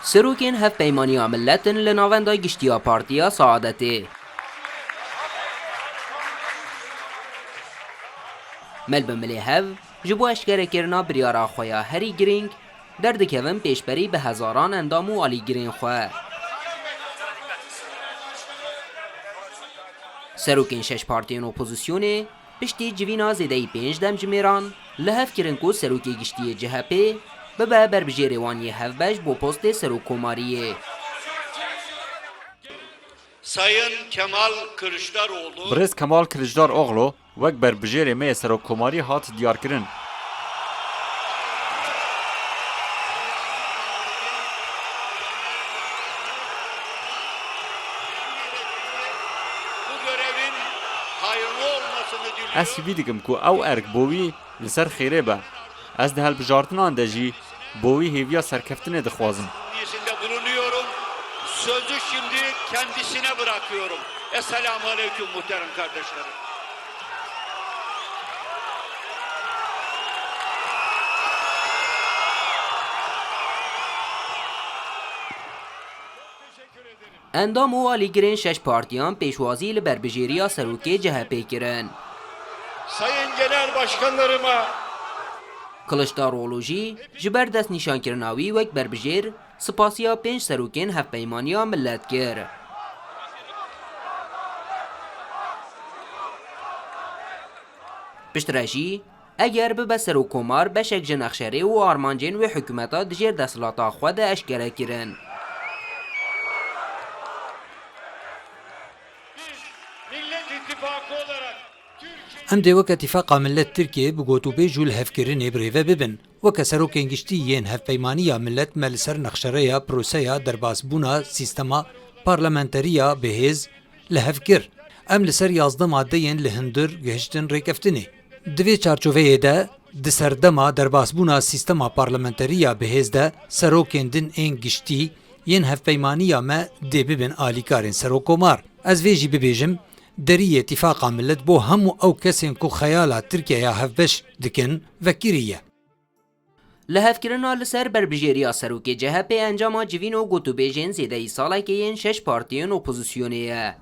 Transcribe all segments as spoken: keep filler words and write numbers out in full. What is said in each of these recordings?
Serokên Hevpeymaniya Millet in li navenda giştî ya Partiya Saadetê. Mil bi milê hev, ji bo eşkerekirina biryara xwe ya herî girîng, derdikevin pêşberî bi hezaran endam û alîgirên xwe. Serokên şeş partiyên opozisyonê, piştî civîna zêdeyî pênc demjimêran, li hev kirin ku serokê giştî yê C H P bibe berbijêrê wan yê hevbeş bo postê serokkomariyê. Sayın Kemal Kılıçdaroğlu. Birêz Kemal Kiliçdaroglu wek berbijêrê me yê serokkomarî hat diyarkirin. Bu görevin hayırlı olmasını diliyorum. Ez hîvî dikim ku ew erk bo wî li ser xêrê be. Ez di hilbijartinan de jî bo wî hêviya serkeftinê dixwazim. Niyetinde bulunuyorum. Sözü şimdi kendisine bırakıyorum. Esselamu aleyküm muhterem kardeşlerim. Endam û alîgirên şeş partiyan pêşwazî li berbijêriya serokê C H P kirin. Sayın Genel Başkanlarıma. Kiliçdaroglu jî ji ber destnîşankirina wî wek berbijêr spasiya pênc serokên Hevpeymaniya Millet kir. Piştre jî, eger bibe serokkomar, beşek ji nexşerê û armancên wê hikûmeta di jêr desthilata xwe de eşkere kirin. Millet İttifakı olarak Türkiye. Em dê weke Tîfaqa Millet Tirkiyê bi gotûbêj û lihevkirinê birêve bibin. Weke serokên giştî yên Hevpeymaniya Millet me li ser nexşereya proseya derbasbûna sîstema parlamenteriya bihêz li hev kir. Em li ser yazdeh madeyên li hundir gihiştin rêkeftinê. Di vê çarçoveyê de, di serdema derbasbûna sîstema parlamenteriya bihêz de serokên din ên giştî yên hevpeymaniya me dê bibin alîkarên serokkomar. Ez vê jî bibêjim, deriyê Tîfaqa Millet bo hemû ew kesên ku xeyala Tirkiyeya hevbeş dikin, vekirî ye. Lihevkirina li ser berbijêriya serokê C H P encama civîn û gotûbêjên zêdeyî salekê yên şeş partiyên opozisyonê ye.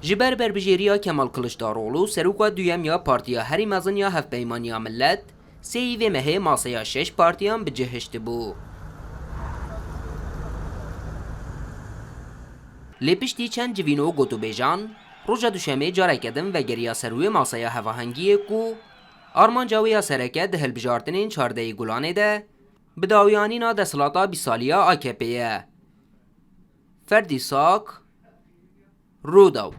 Ji ber berbijêriya Kemal Kiliçdaroglu, seroka duyem ya partiya herî mezin ya Hevpeymaniya Millet, sêyî vê mehê masaya şeş partiyan bi cih hiştibû. Lê piştî çend civîn û gotûbêjan, roja duşemê careke din vegeriya ser wê masaya hevahengiyê ku armanca wê ya sereke di hilbijartinên çardehê Gulanê de bi dawiyanîna desthilata bîst saliya A K P ye. Ferdî Sak, Rûdaw.